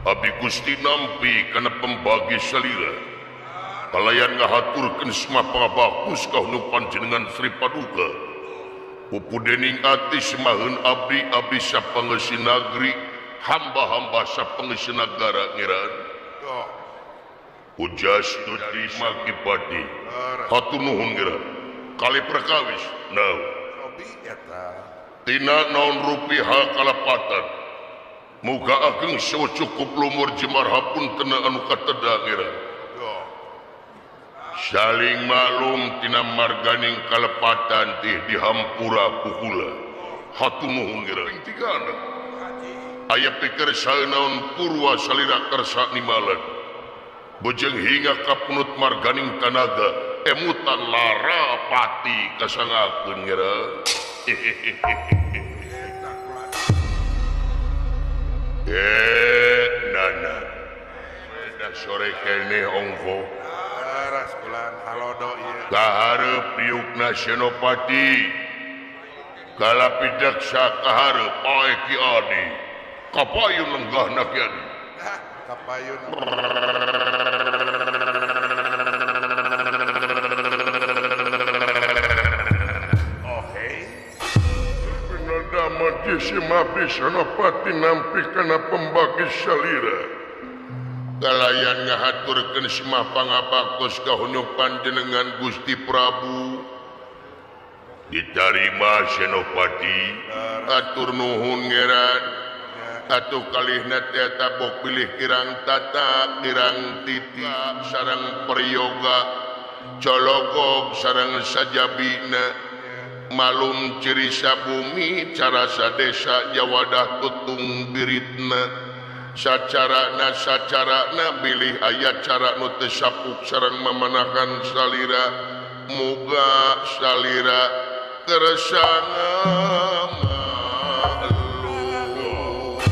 Abdi Gusti nampi kana pembagi salira. Kalayan ngahaturkeun semah pangabagus ka hunu panjenengan Sri Paduka. Pupu dening ati semaheun abdi abdi sapangeusi nagri hamba-hamba sapangeusi nagara ngiran. Pujas tuti makipati. Hatur nuhun ngiran. Kali perkawis naon. Tina naon rupi hal kalepatan. Muga ageng sawo cukup lumur jemar hapuntena anu kateda ngiran. Saling maklum tina marganing kalepatan teh dihampura ku kula. Hatur nuhun ngiran. Tigana. Aya pikir saeunaon purwa salira kersa nimalan. Bejeng hingga kapunut marganing tanaga emutan lara pati kasangakeun ngiran. Nana. Beda sore keneh ongko. Kaharep diukna Senopati. Kalapidaksa kaharep pae Ki Adi. Kapayun lenggahna Ki Adi. Kapayun. Mabdi Senopati nampi kana pembagi salira. Kalayan ngahaturkeun semah pangabaktos ka hunu panjenengan Gusti Prabu. Ditarima Senopati, atur nuhun ngeran. Atuh kalihna teh tabok pilih kirang tata, kirang titi, sareng peryoga, cologog sareng sajabina. Malum cirisa bumi carasa desa jawadah tutung biritna sacarana sacarana bilih aya cara nu teu sapuk sareng mamanahan salira muga salira keresana maklum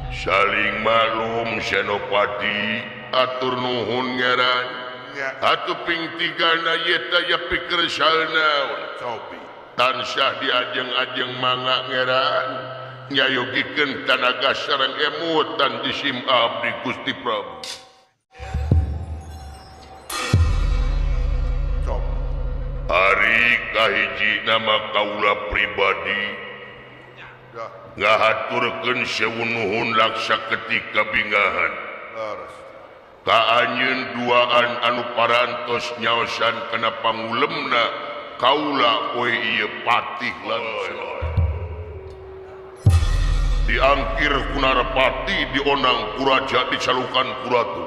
saling maklum Senopati atur nuhun ngaran. Atuh ping tigana yeta ya pikir salna tansah diajeng-ajeng mangga ngeran nyayogikeun tanaga sareng emutan disim abdi Gusti Prabu. Ari kahiji nama kaula pribadi ngahaturkeun sewu nuhun laksa ketika bingahan. Ka anjeun duaan anu parantos nyaosan kana pangulemna kaula poe ieu patih lan diangkir ku Narapati dionang ku raja dicalukan ku ratu.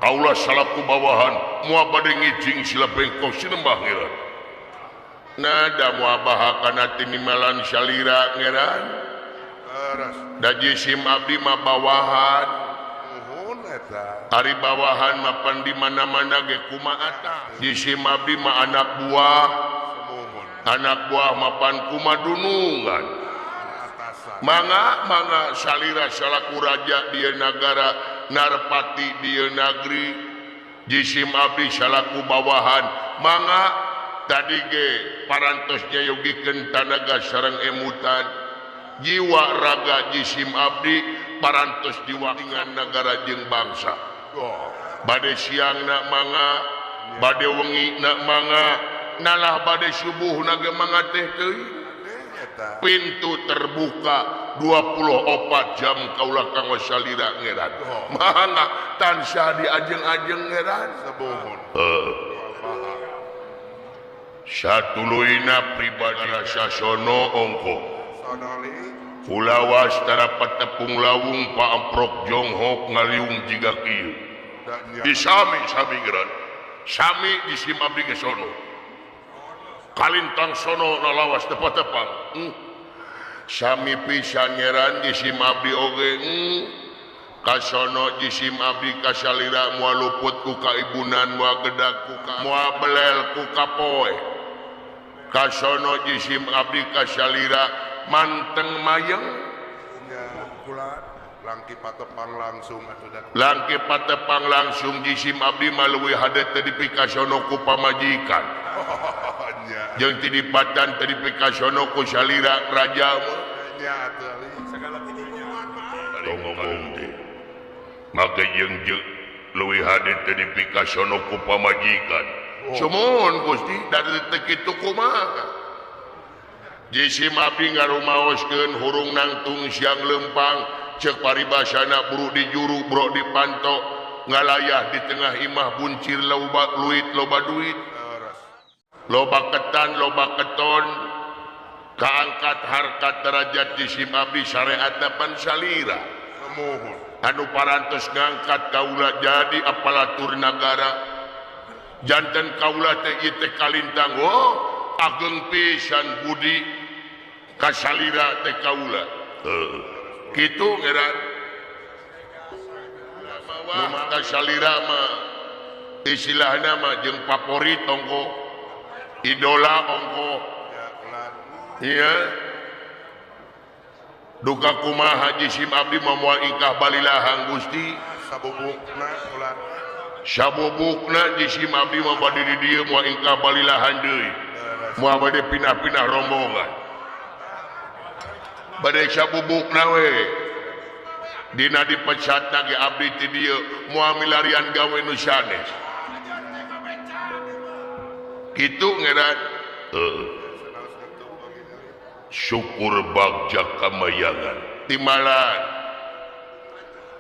Kaula salaku bawahan moal bade ngijing sila bengkok sinembah ngeran. Nada moal bahakana tinimalan salira ngeran. Da jisim abdi mah bawahan. Ari bawahan mapan di mana-mana ge kumaha jisim abdi mah anak buah. Anak buah mapan kumadunungan. Mangga mangga salira salaku raja di nagara Narpati di nagri jisim abdi salaku bawahan mangga tadi ge parantos nyayogikeun tanaga sareng emutan jiwa raga jisim abdi parantos diwakilkan negara jeung bangsa. Bade siang nak mangga, bade wengi nak mangga, nalah bade subuh na ge mangga teh teuing. Pintu terbuka 24 jam kaula kanggo salira ngeran. Mangga tansah diajeng-ajeng ngeran. Satuluyna pribadi rasa sono ongko. Kulawas tarapat tepung lawung paamprok jonghok ngaliung jiga kieu. Disami sami geran. Sami disim abdi ge sono. Kalintang sono nalawas tepat-tepang. Sami pisan ngeran jisim abdi oge. Kasono jisim abdi kasalira moal luput ku kaibunan moal gedag ku moal belel ku kapoe. Kasono jisim abdi kasalira manteng mayeng langki patepang langsung langki patepang langsung jisim abdi maluwi hade teu dipikasono ku pamajikan jeung ti dipatan teu dipikasono ku salira raja mah Nya atuh segala kudunya. Ngomong teh. Make jeung leuwih hade teh dipikasono ku pamajikan. Sumuhun Gusti dari teu kitu kumaha. Jisim abdi ngarumaoskeun hurung nangtung siang lempang ceuk paribasana buru di juru bro di panto ngalayah di tengah imah buncir loba luit loba duit loba ketan loba keton kaangkat harkat derajat jisim abdi syariatna pan salira anu parantos ngangkat kaula jadi aparatur nagara janten kaula teh ieu teh kalintang oh ageng pisan budi kasalira teh kaula kitu ngeran maka salira mah istilahna mah jeung favorit ongko idola ongko iya duka kumaha jisim abdi mah moal ingkah balilahang Gusti sabubukna ulah sabubukna jisim abdi mah bade di dieu moal ingkah balilahan deui moal bade pindah-pindah rombongan bade sabubukna we dina dipecatna ge abdi ti dieu moal milarian gawe nu sanes kitu ngeran syukur bagja kamayangan timalan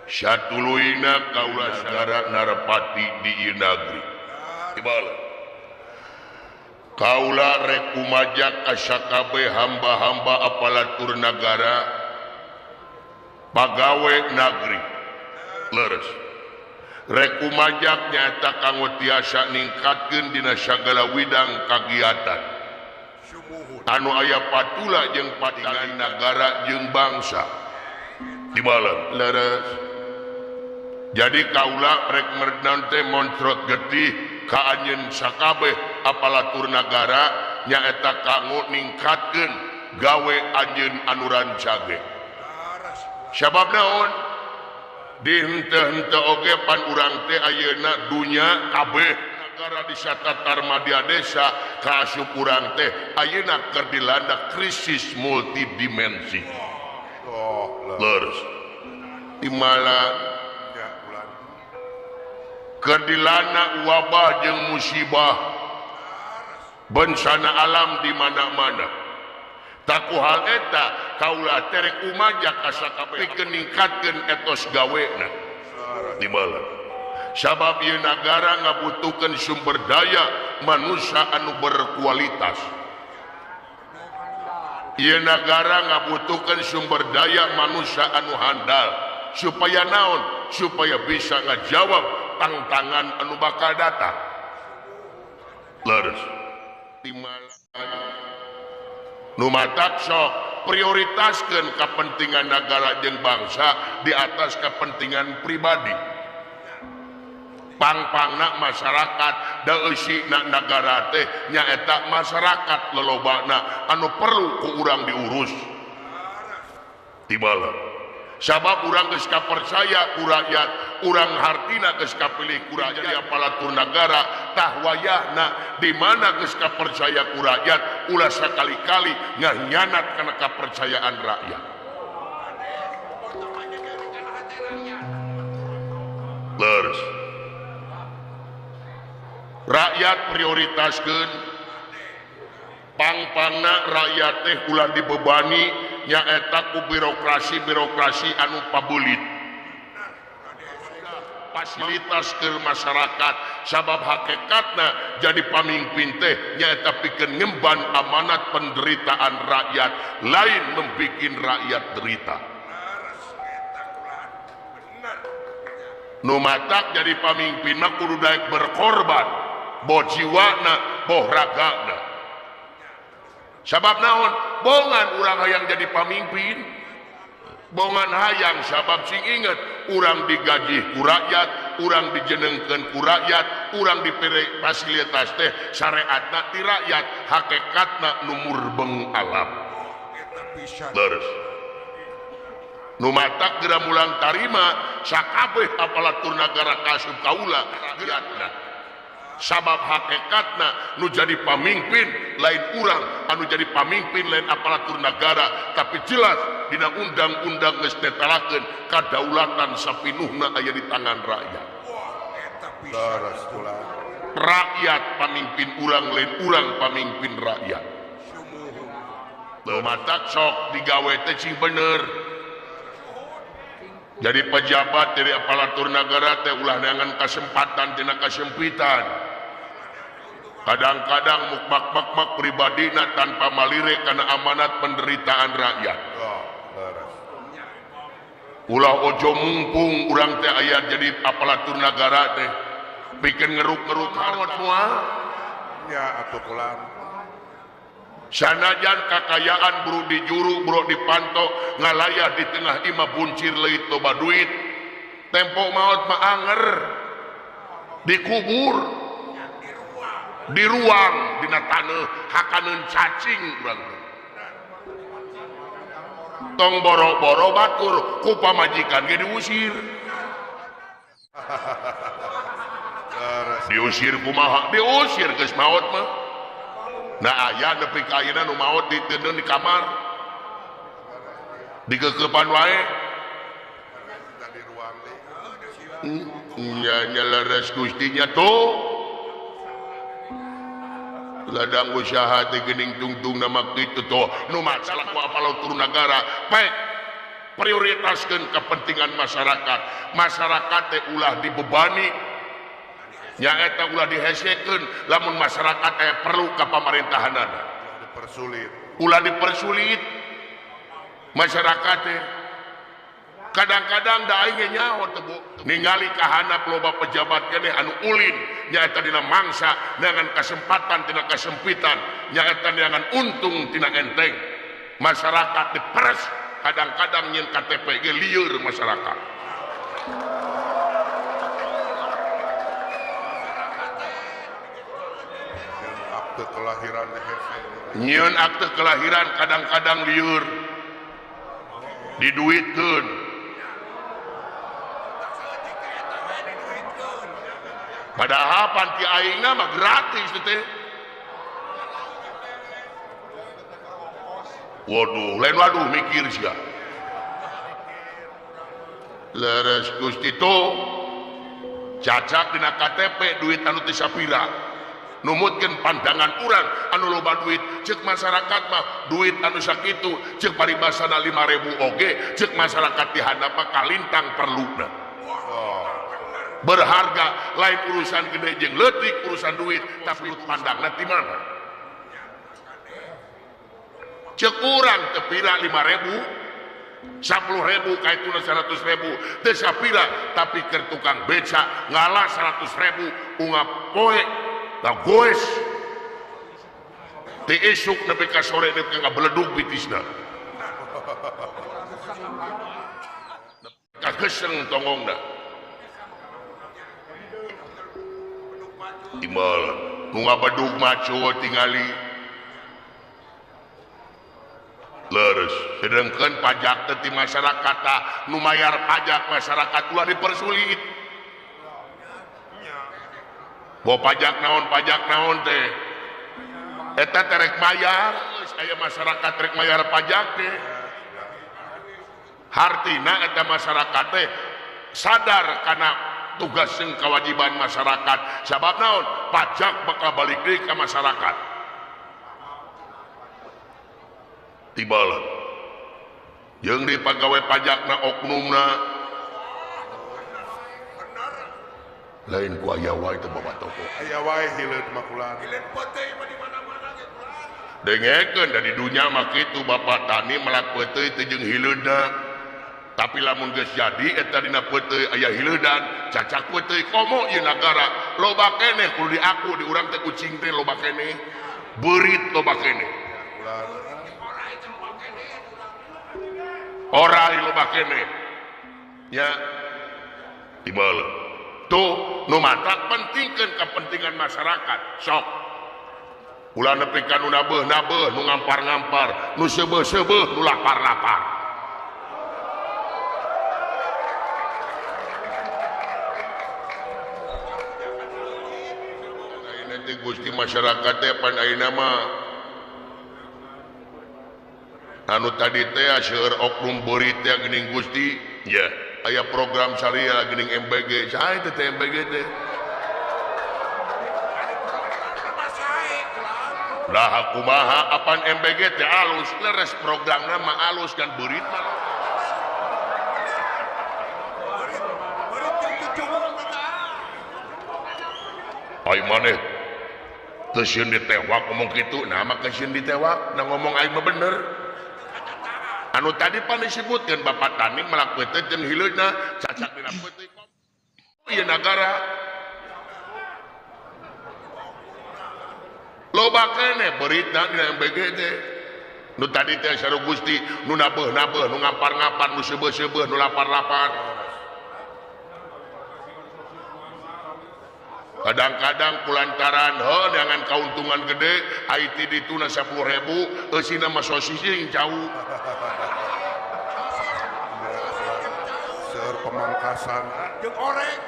satuluyna kaula sagara narapati di ieu nagri timalan kaula rek kumajak ka sakabeh hamba-hamba aparatur nagara pagawe nagri leres rek kumajak nyaeta kanggo tiasa ningkatkeun dina sagala widang kagiatan anu aya patula jeung patingan nagara jeung bangsa di malam leres jadi kaula rek merdan teh moncrot getih ka anjeun sakabeh aparatur nagara nyaeta kanggo ningkatkeun gawe anjeun anu rancage sabab naon di henteu-henteu oge pan urang teh ayeuna dunya kabeh nagara di satatar madya desa kaasup urang teh ayeuna keur dilanda krisis multidimensi. Oh, leres timala keur dilanda wabah jeung musibah bencana alam di mana-mana. Taku hal eta kaula terek umajak asa kabeh pikeun ningkatkeun etos gawena timala. Sabab ieu nagara ngabutuhkeun sumber daya manusia anu berkualitas. Ieu nagara ngabutuhkeun sumber daya manusia anu handal supaya naon? Supaya bisa ngajawab tantangan anu bakal datang. Leres. Nu matak sok prioritaskeun kepentingan nagara jeung bangsa di atas kepentingan pribadi. Pangpangna masyarakat da eusina nagara teh nyaeta masyarakat lolobana anu perlu ku urang diurus. Tibalan. Sabab urang geus kapercaya ku rakyat, urang hartina geus kapilih ku rakyat aparatur nagara tah wayahna di mana geus kapercaya ku rakyat ulah sakali-kali ngahianat kana kapercayaan rakyat. Leres. Rakyat prioritaskeun pangpangna rakyat teh ulah dibebani nyaeta ku birokrasi-birokrasi anu pabulit fasilitas ke masyarakat sabab hakikatna jadi pamimpin teh nyaeta pikeun ngemban amanat penderitaan rakyat lain membikin rakyat derita. Nu matak jadi pamimpin mah kudu daek berkorban boh jiwana boh ragana. Sabab naon? Bongan urang hayang jadi pamimpin, bongan hayang sabab sing inget urang digaji ku rakyat, urang dijenengkeun ku rakyat, urang dipere fasilitas teh syariatna ti rakyat, hakikatna nu murbeng alam. Leres. Nu matak geura mulang tarima sakabeh aparatur nagara kaasup kaula rakyatna. Sabab hakikatna nu jadi pamimpin lain urang, anu jadi pamimpin lain aparatur negara, tapi jelas dina undang-undang geus netelakeun kadaulatan sapinuhna aya di tangan rakyat. Rakyat pamimpin urang, lain urang pamimpin rakyat. Matak sok digawe teh sing bener. Jadi pejabat dari aparatur negara teh ulah neangan kesempatan tina kasempitan. Kadang-kadang mukmak-makmak pribadina tanpa malire karena amanat penderitaan rakyat. Ulah ojo mumpung urang teh aya jadi aparatur negara teh bikin ngeruk-ngeruk harta moal. Ya atuh kulan. Sanajan kakayaan buru dijuru buru dipanto ngalayah di tengah imah buncir leuit loba duit tempo maot mah anger dikubur di ruang dina taneuh hakaneun cacing urang tong boro-boro batur ku pamajikan ge diusir. Diusir kumaha? Diusir geus maot mah. Nah aya nepi ka ayeuna nu maot diteundeun di kamar dikekepan wae nya nyaleres Gusti nya tuh ladang usaha teh geuning tungtung nama kitu tuh nu masalah ku aparatur nagara pek prioritaskeun kepentingan masyarakat. Masyarakat teh ulah dibebani, nyaeta ulah dihesekeun lamun masyarakat aya perlu ka pamarintahanana. Dipersulit. Ulah dipersulit masyarakat teh. Kadang-kadang da aing ge nyaho teh Bu, ningali kahanap loba pejabat keneh anu ulin nyaeta dina mangsa dengan kesempatan tina kesempitan, nyaeta dengan untung tina enteng. Masyarakat diperes, kadang-kadang nyeun KTP ge lieur masyarakat. Akte kelahiran nyeun akte kelahiran kadang-kadang lieur diduitkeun. Padahal panti aingna mah gratis teh. Waduh, lain waduh mikir sia. Leres Gusti tuh cacak dina KTP duit anu teu sapira. Numutkeun pandangan urang anu loba duit cek masyarakat mah duit anu sakitu cek paribasana 5.000 oge cek masyarakat di handap mah kalintang perluna. Berharga lain urusan gede jeung leutik urusan duit tapi pandangna ti mana? Cek urang teu pira 5.000 10.000 kaituna 100.000 teu sapira tapi keur tukang beca ngalah 100.000 ungap poe da goes ti isuk nepi ka sore nepi ka ngabeledug bitisna kageseng tonggongna timbal nu ngabedug maco tingali leres. Sedangkan pajak teh ti masyarakat tah nu mayar pajak masyarakat ulah dipersulit. Bo pajak naon teh eta teh rek bayar aya masyarakat rek mayar pajak teh hartina eta masyarakat teh sadar kana tugas jeung kewajiban masyarakat sabab naon pajak bakal balik deui ka masyarakat. Tibalan jeung di pagawe pajakna oknumna lain ku aya wae teh bapak toko aya wae hileud mah kulan hileud peuteuy mah di mana-mana ge kulan dengekeun da di dunya mah kitu bapak tani melak peuteuy teh jeung hileudna tapi lamun geus jadi eta dina peuteuy aya hileudan cacak peuteuy komo ieu nagara loba keneh kudu diaku di urang teh kucing teh loba keneh beurit loba keneh orai loba keneh nya timbal tuh nu matak pentingkeun kepentingan masyarakat sok ulah nepi ka nu nabeuh-nabeuh nu ngampar-ngampar nu seubeuh-seubeuh nu lapar-lapar. Gusti masyarakat teh pan ayeuna mah anu tadi teh seueur oknum beurit teh geuning Gusti ya aya program syariah geuning MBG saha teh MBG teh lah kumaha apan MBG teh alus leres programna mah alus kan beurit mah ai maneh teu sieun ditewak ngomong kitu nah mah sieun ditewak nah ngomong aing mah bener anu tadi pan disebutkeun Bapak Tani melak peuteut jeung hileuna cacak dina peuteut ieu nagara loba keneh berita dina MBG teh nu tadi teh saru Gusti nu nabeuh-nabeuh nu ngampar-ngampar nu seubeuh-seubeuh nu lapar-lapar kadang-kadang kulantaran heuh dengan kauntungan gede IT dituna 10.000 eusina mah sosis jeung jauh seueur pemangkasan jeung orek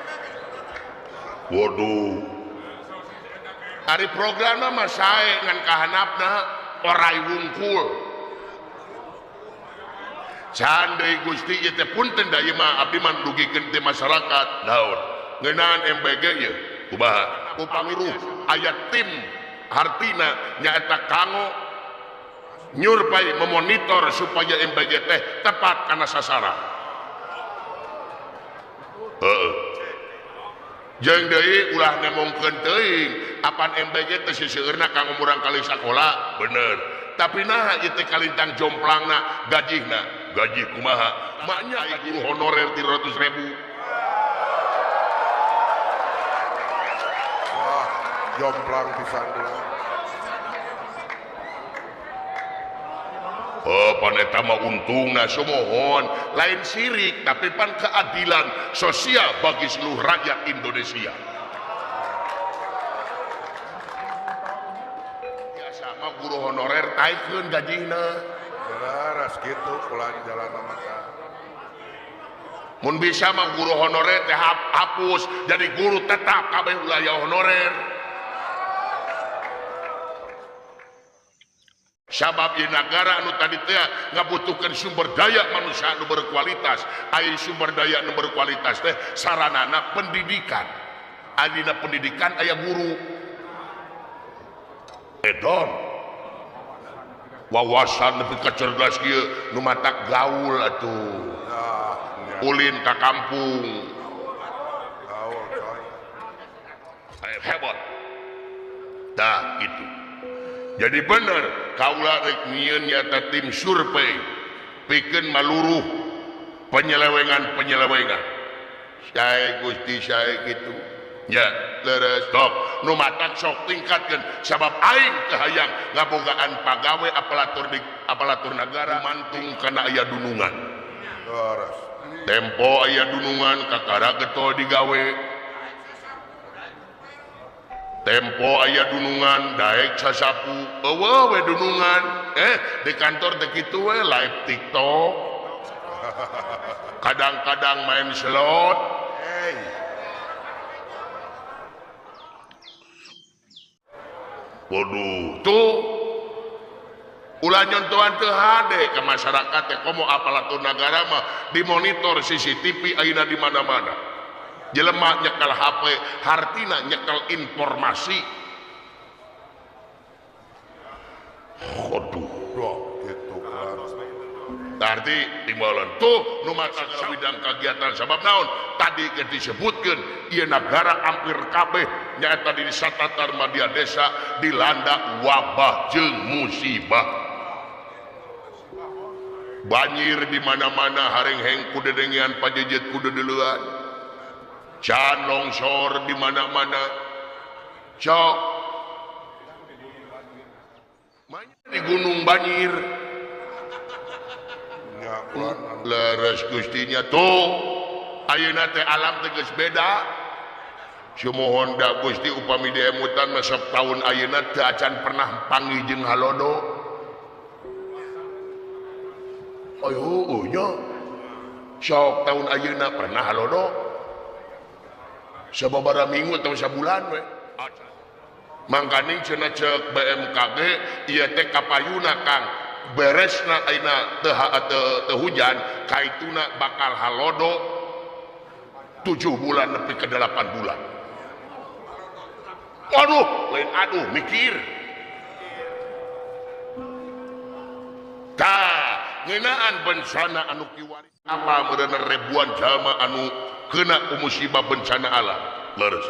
waduh ari programna mah sae ngan kahanapna orai wungkul can deui Gusti ieu teh punten da ieu mah abdi mah dugikeun teh masyarakat naon ngeunaan MBG ieu kumaha upamiruh aya tim hartina nyaeta kanggo nyurpai memonitor supaya MBG teh tepat kana sasaran heeh jeung deui ulah nemongkeun teuing apan MBG teh seseueurna kanggo murang kali sakola bener tapi naha ieu teh kalintang jomplangna gajihna gaji kumaha maknya guru honorer 300.000 jomplang pisan. Oh pan eta mah untungna sumohon lain sirik tapi pan keadilan sosial bagi seluruh rakyat Indonesia. Biasa mah guru honorer taikeun gajihna. Leres kitu ulah jalan mah. Mun bisa mah guru honorer teh hapus jadi guru tetap kabeh ulah ya honorer. Sabab ieu nagara anu tadi teh ngabutuhkeun sumber daya manusia anu berkualitas. Ai sumber daya anu berkualitas teh saranana pendidikan. Adina pendidikan aya guru. Edon. Wawasan nepi ka cerdas kieu nu matak gaul atuh. Ulin ka kampung. Gaul coy. Hebat. Tah gitu. Jadi bener kaula rek nyieun nyata tim survei pikeun maluruh penyelewengan-penyelewengan. Sae Gusti sae kitu. Ya, leres top. Nu matak sok tingkatkeun sabab aing teu hayang ngabogaan pagawe aparatur di aparatur nagara mantung kana aya dunungan. Leres. Tempo aya dunungan kakara getol digawe. Tempo aya dunungan daek sasapu eueuh we dunungan di kantor teh kitu we live TikTok kadang-kadang main slot hey. Waduh tuh ulah nyontohan teu hade ka masyarakat teh komo aparatur nagara mah dimonitor CCTV ayeuna di mana-mana. Jelema nyekel HP hartina nyekel informasi. Waduh gitu kan. Berarti timbalan tuh nu matak bidang kegiatan sabab naon tadi geus disebutkeun ieu nagara hampir kabeh nyaeta di satatar madya desa dilanda wabah jeung musibah. Banjir di mana-mana harengheng ku dedengean pajejet ku dedeleuan. Can longsor di mana-mana. Cok. Di gunung banjir. Leres Gustinya tuh. Ayeuna teh alam teh geus beda. Sumuhun da Gusti upami diemutan mah sok taun ayeuna teu acan pernah panggih jeung halodo. Ayo nya. Sok taun ayeuna pernah halodo. Sababaraha minggu atau sabulan we. Mangkaning cenah ceuk BMKG ieu teh kapayuna Kang beresna ayeuna teu hujan kaituna bakal halodo 7 bulan nepi ke 8 bulan. Aduh, lain aduh mikir. Tah, ngeunaan bencana anu kiwari apa meureun ribuan jalma anu kena ku musibah bencana alam. Leres.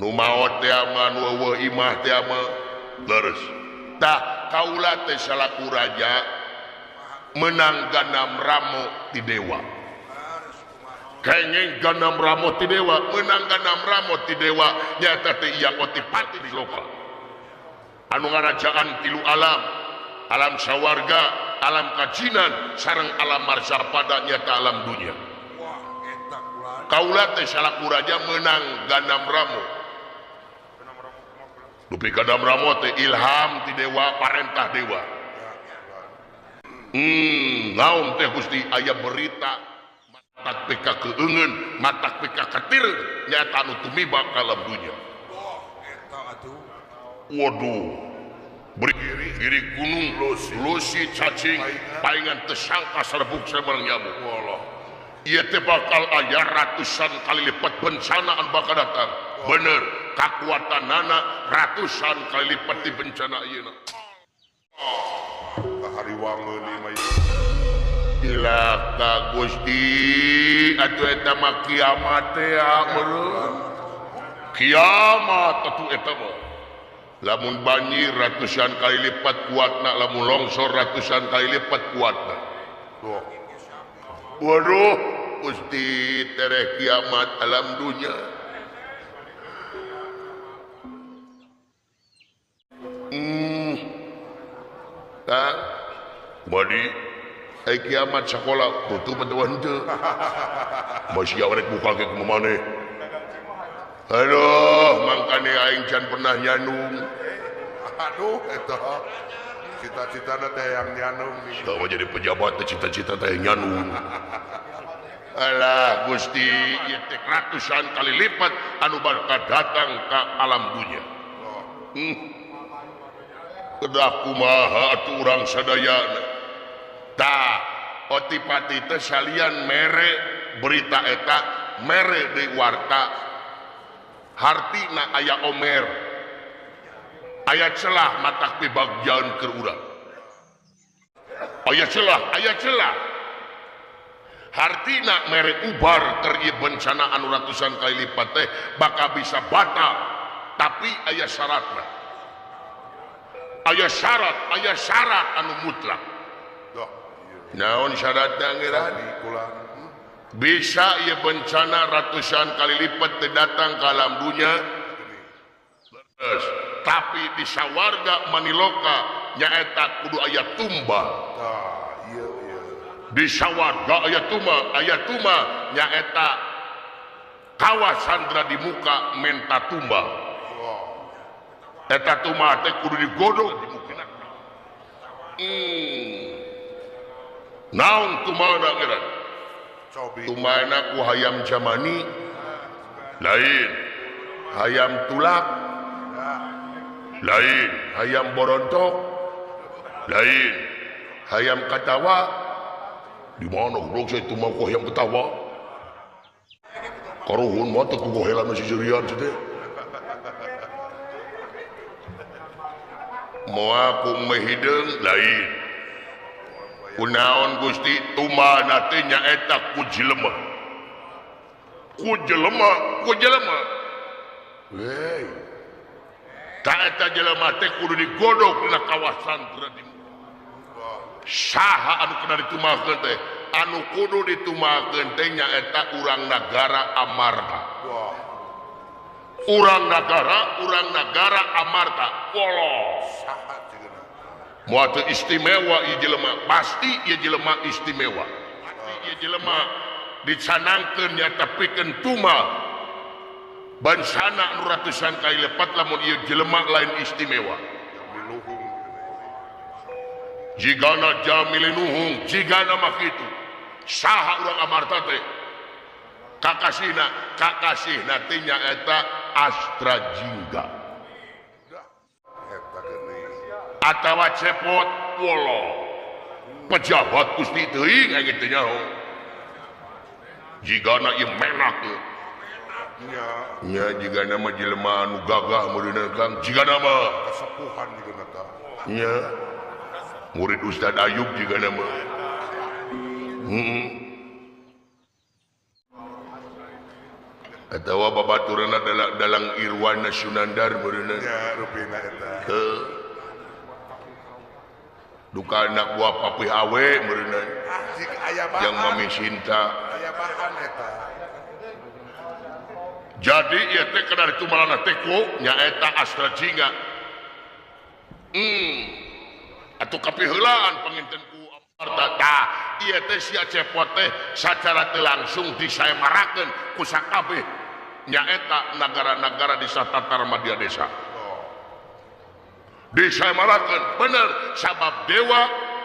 Nu maot teh mah nu eueuh imah teh mah leres. Tah, kaula teh salaku raja menang ganam ramo ti dewa. Kenging ganam ramo ti dewa, menang ganam ramo ti dewa nyata teh ieu otipati di loka. Anu ngarajaan tilu alam, alam sawarga, alam kajinan, sareng alam marsapada nyata alam dunia. Kaula teh salaku raja menang ganam ramo. Dupi ganam ramo teh ilham ti dewa, parentah dewa. Naon teh Gusti aya berita matak pika keungeun, matak pika ketir nyata anu tumiba ka alam dunia. Waduh, beri gunung lusi cacing paingan tersangka serbuk sebarang nyamuk. Ieu teh bakal aya ratusan kali lipat bencana anu bakal datang. Bener, kakuatanana ratusan kali lipat di bencana ayeuna. Hariwangeun ieu mah. Cilaka Gusti, atuh eta mah kiamat teh meureun. Kiamat atuh eta mah. Lamun banjir ratusan kali lipat kuatna, lamun longsor ratusan kali lipat kuatna. Waduh, Gusti tereh kiamat alam dunia. Tah, badi ai kiamat sakola tutup atuh henteu. Masih rek buka ke kumaha maneh. Aduh, mangkane aing can pernah nyanung. Aduh, eta cita-citana teh yang nyanung. Tah jadi pejabat teh cita-cita teh nyanung. Alah Gusti, ieu teh ratusan kali lipat anu bakal datang ka alam dunia. Kedah kumaha atuh urang sadayana. Tah, otipati teh salian mere berita eta, mere deui warta. Hartina aya omer, aya celah matak pibagjan keur urang. Aya celah, aya celah. Hartina mere ubar keur ieu bencana anu ratusan kali lipat teh bakal bisa batal, tapi aya syaratna. Aya syarat anu mutlak. Naon syaratna ngeran? Bisa ieu bencana ratusan kali lipat teh datang ke alam dunia. Terus, tapi di sawarga maniloka nyaeta kudu aya tumbal. Di sawarga aya tumbal nyaeta kawasan di muka menta tumbal. Eta tumbal teh kudu digodog di muka. Naon tumbalna geura? Tumbalna ku hayam jamani lain, hayam tulak lain, hayam borontok lain, hayam katawa. Di mana goblok saya tumbal ku hayam ketawa? Karuhun mah teh ku gohelan si jerian teh. Moal ku mehideung lain. Kunaon Gusti tumbal teh nyaeta ku jelema. Ku jelema, ku jelema. Hei. Ta eta jelema teh kudu digodog dina kawasan di saha anu kena ditumbalkeun teh? Anu kudu ditumbalkeun teh nyaeta urang nagara Amarta. Urang nagara Amarta. Woloh. Moal teu istimewa ieu jelema, pasti ieu jelema istimewa. Pasti ieu jelema dicanangkeun nyata pikeun tumbal. Bencana anu ratusan kali lipat lamun ieu jelema lain istimewa. Jigana Jamiluhung, jigana mah kitu. Saha urang Amarta teh? Kakasihna teh nyaeta Astra Jingga. Atawa cepot wolo pejabat Gusti teuing aing teu nyaho jigana ieu menak ieu nya nya jigana mah jelema anu gagah meureunna Kang jigana mah kasepuhan jigana tah nya murid Ustad Ayub jigana mah atawa babaturanna dalang Irwana Sunandar meureunna nya rupina eta heuh duka anak buah papih awe meureunna yang mami Sinta aya bahan eta jadi ieu teh kana ditu malana teh ku nyaeta Astra Jingga atuh kapiheulaan panginten ku Amarta tah ieu teh sia cepot teh sacara teu langsung disaemarakeun ku sakabeh nyaeta nagara-nagara di satatar Madya Desa disamarakeun bener sabab dewa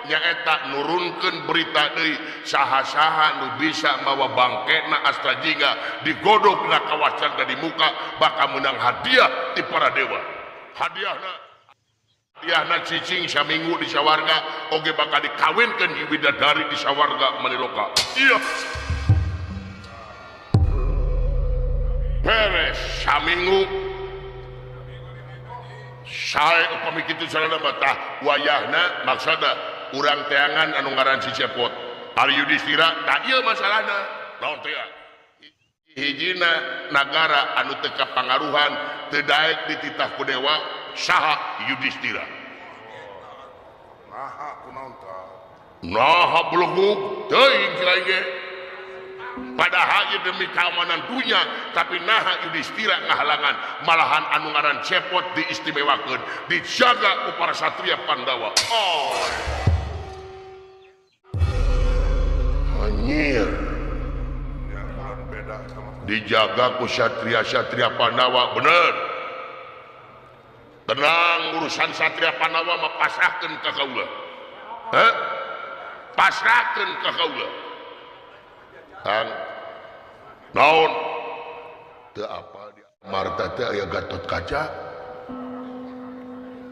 nyaeta nurunkeun berita deui saha-saha nu bisa mawa bangkena Astra Jingga digodog na kawasan di muka bakal menang hadiah ti para dewa hadiahna hadiahna cicing saminggu di sawarga oge bakal dikawinkeun di bidadari di sawarga maniloka iya beres saminggu sae upami kitu sarana mah tah wayahna maksudna urang teangan anu ngaran si Cepot Ari Yudhistira tah ieu masalahna naon teh hijina nagara anu teu kapangaruhan teu daek dititah ku dewa saha Yudhistira naha kunaon tah naha belegug teuing cai ge padahal demi keamanan dunia tapi naha Yudhistira ngahalangan malahan anu ngaran Cepot diistimewakeun dijaga ku para satria Pandawa oh anjir dijaga ku satria-satria Pandawa bener tenang urusan satria Pandawa mah pasrahkeun ka kaula heh pasrahkeun ka kaula Kang naon teu apa di Amarta teh aya Gatot Kaca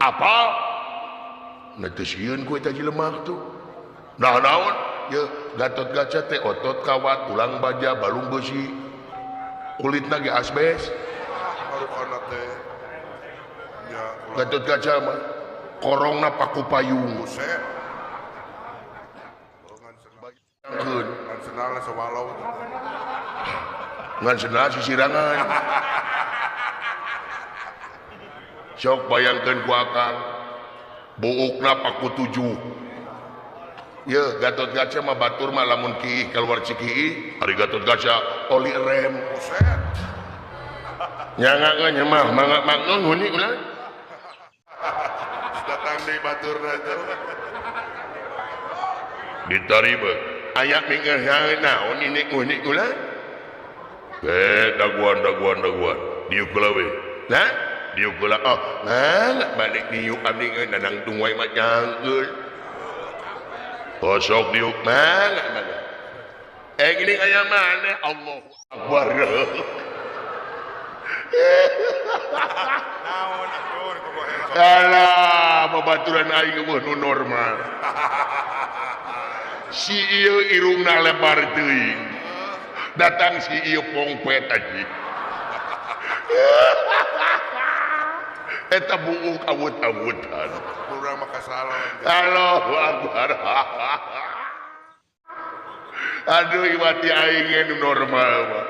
apa na teu sieun ku eta jelema tuh nah naon ye Gatot Kaca teh otot kawat tulang baja balung besi kulitna ge asbes marukana teh nya Gatot Kaca mah korongna paku payung buset ngan senal sawalau ngan senal sisirangan sok bayangkeun ku akang buukna paku tujuh ye Gatot Kaca mah batur mah lamun kiih keluar cikiih ari Gatot Kaca oli rem buset nyangakeun mah mangga mangga huni ulah datang deui baturna teh ditariba aya minggu naon ini unik ulah daguan daguan daguan diuk heula we nah diuk heula oh nah balik diuk abdi geus dadang tungwai mah nyangkeun osok diuk mah gini aya mana Allahu Akbar naon atuh alah babaturan aing eueuh nu normal si ieu irungna lebar teuing datang si ieu pongpet aja eta buuk awut-awutan urang mah kasalah Allahu Akbar aduh iwati aing nu normal mah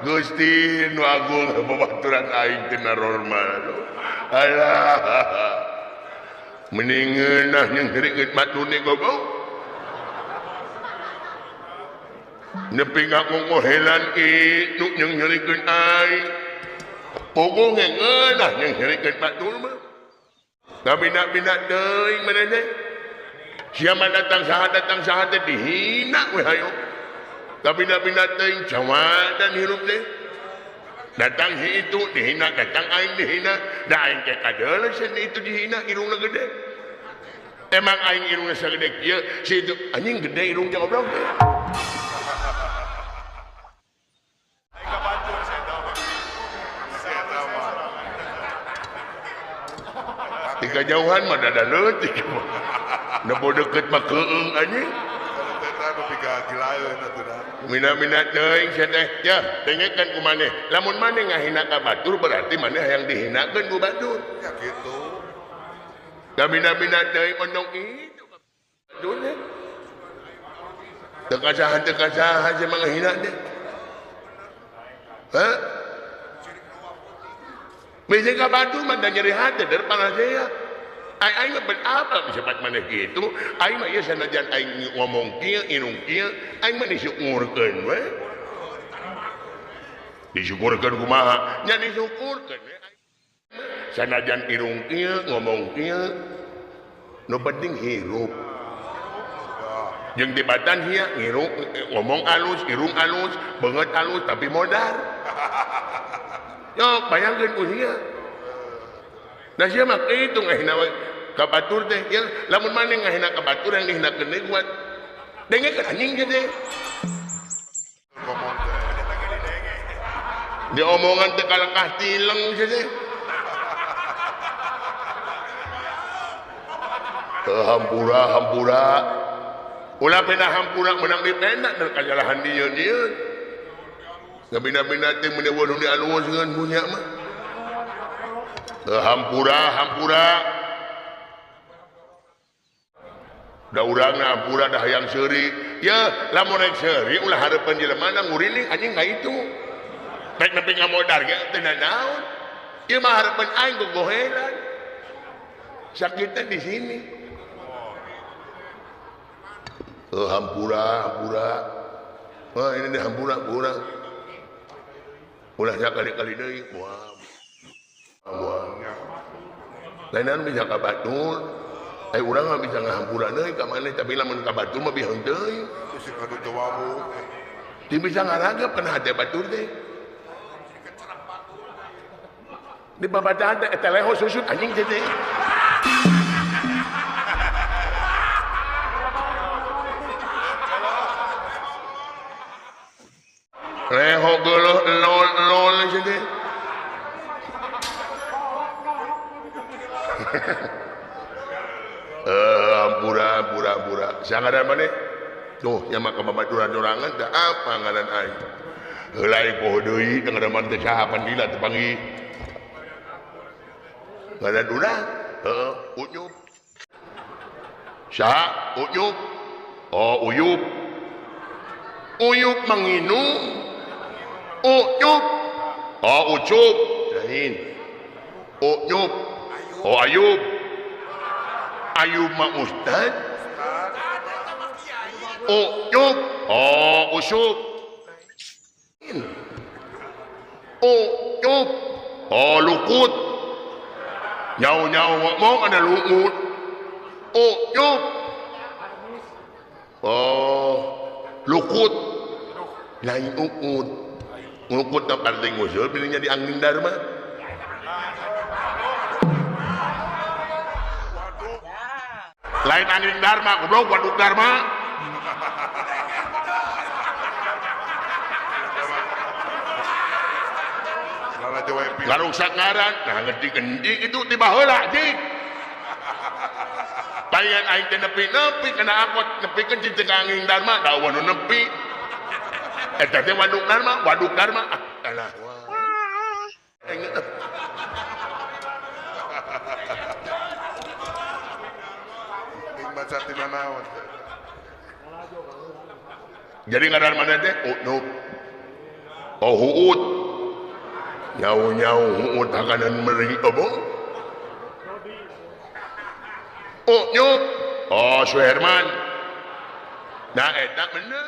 Gusti nu agung babaturan aing teu normal alah mending ngeunah jeung heureut matune gogo nepi ngakongohelan itu yang nyerikeun aing pogo ngeunah yang nyerikeun batur mah kabina-bina teuing maneh siapa datang saha teh dihina we hayo kabina-bina teuing jawadan hirup teh datang si itu dihina datang aing dihina da aing teh kadeuleuh itu dihina irungna gede emang aing irungna sagede kieu si itu anjing gede irung teh goblok teh. Di kajauhan mah dada leutik. Nempo deket mah keung anjing. Mina-mina teuing sia teh. Ya, dengekeun ku maneh. Lamun maneh ngahina ka batur berarti maneh hayang dihinakeun ku batur. Ya kitu. Da mina-mina teuing ondong itu batur teh. Teu kasahan sia mah ngahina teh. Hah? Bisa ka batur mah da nyeri hate der panasea. Aing mah apa bisa bat maneh kitu? Aing mah ieu sanajan aing ngomong kieu, irung kieu, aing mah disyukurkeun we. Disyukurkeun kumaha? Nya disyukurkeun we. Sanajan irung kieu, ngomong kieu, nu penting hirup. Jeung tibatan hia ngirung ngomong alus, irung alus, beungeut alus tapi modar. Yo, bayangkeun ku sia. Nah sia mah kitu ngahina we ka batur teh. Ya, lamun maneh ngahina ka batur yang dihinakeun deui kuat. Dengekeun anjing teh. Diomongan teh kalengkah tileng sia teh. Teu hampura hampura. Ulah pena hampura menang dipena dan kajalahan dieu-dieu. Ngabina-bina teh mun eueuh nu dialus ngan punya mah. Teu hampura hampura. Da urang hampura da hayang seuri. Ya, lamun rek seuri ulah hareupeun jelema na nguriling anjing ka itu. Rek nepi ka modar ge teu nanaon. Ieu mah hareupeun aing gogohelan. Sakitna di sini. Oh, hampura hampura. Wah, ini hampura hampura. Ulah sakali-kali deui. Wah. Wah. Lainan bisa ka batur. Ai urang mah bisa ngahampura deui ka maneh tapi lamun ka batur mah bihang deui. Bisi kadu jawabu. Teu bisa ngaragap kana hate batur teh. Di babadaan teh eta leho susut anjing teh. Leho geuleuh lol-lol teh. Hampura hampura hampura. Sangaran maneh? Tuh, nya mah ka babaturan sorangan teh apa ngaran aing. Heula poho deui teh ngaran teh saha pandila teh panggih. Ngaran urang? Heeh, Unyup. Saha? Unyup. Oh, Uyup. Uyup manginum. Unyup. Oh, Ucup. Lain. Unyup. Oh, Ayub. Ayub mah ustad. Unyup. Oh, Usup. Unyup. Oh, Lukut. Nyau-nyau ngomong ada lukut. Unyup. Oh, Lukut. Lain ukut. Ngukut na parting usul pilihnya di angin dharma. Lain angin dharma, goblok waduk dharma. Ngaruksak ngaran, nah ngerti kendi itu tiba heula jing. Palingan aing teh nepi-nepi kana angkot nepikeun cicing angin dharma, da eueuh nu nepi. Eta teh waduk dharma, waduk dharma. Ah, alah. Jadi ngaran mana teh? Unup. Oh, huut. Nyau-nyau huut hakanan meri obong. Unyup. Oh, Suherman. Nah, eta bener.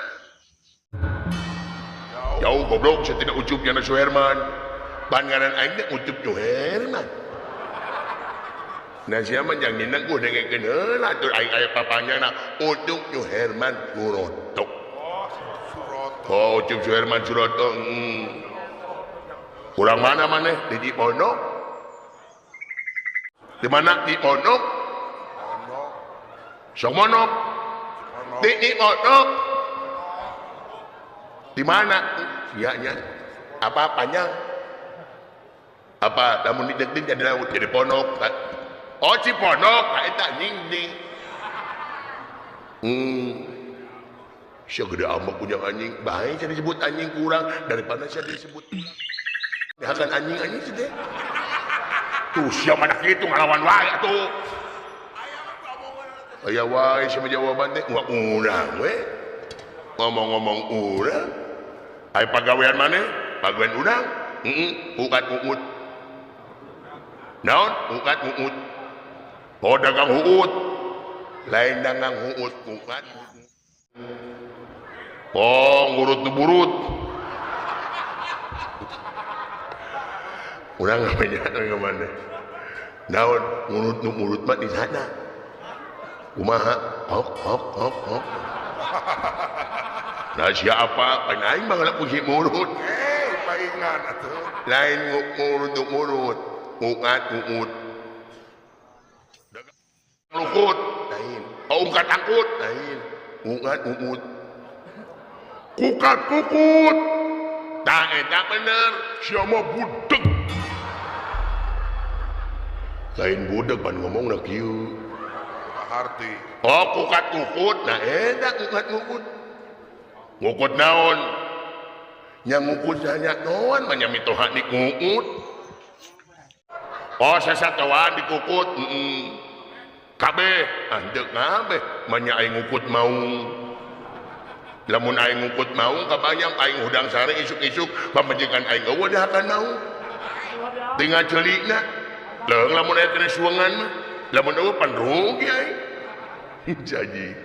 Jauh goblok saya tidak ucup jana Suherman. Pan ngaran aing teh Ucup Suherman. Nah sia mah jang nginang ku dengekeun heula atuh aing aya papanyana Ucup Suherman Suroto. Oh, Ucup Suherman Suroto. Kurang mana maneh di Ciponok? Di mana di Ponok? Somonok. Di Ciponok. Di mana? Iya nya. Apa panjang? Apa lamun dideketin jadi laut jadi ponok. Oh Ciponok eta anjing ding. Sia gede amat punya anjing, bae sia disebut anjing kurang daripada sia disebut dihakan anjing-anjing sih teh. Tuh sia mana kitu ngalawan wae atuh. Aya wae sia jawaban teh wah urang we. Ngomong-ngomong urang. Aya pagawean maneh? Pagawean urang? Heeh, ukat uut. Naon? Ukat uut. Oh dagang huut. Lain dagang huut, ukat. Oh ngurut nu burut. Urang ngapain ka mana? Naon ngurut nu burut mah di sana. Kumaha? Hok hok hok hok. Nah siapa? Pan aing mah ngalap kunci murut. Paingan atuh. Lain ngurut nu murut, ukat uut. Lukut, lain. Oh ungkat angkut, lain. Ukat uut. Kukat kukut. Tah eta bener, sia mah budeg. Lain budeg pan ngomongna kieu. Arti. Oh kukat kukut, nah eta kukat kukut. Ngukut naon? Nya ngukut hanya naon mah nya mitoha dikukut. Oh sasatoan dikukut, heeh. Kabeh, ah henteu kabeh, mah nya aing ngukut maung. Lamun aing ngukut maung kabayang aing hudang sare isuk-isuk pamajikan aing eueuh dahakan maung. Tinggal celikna. Leung lamun aya kena suangan mah, lamun eueuh pan rugi aing. Jadi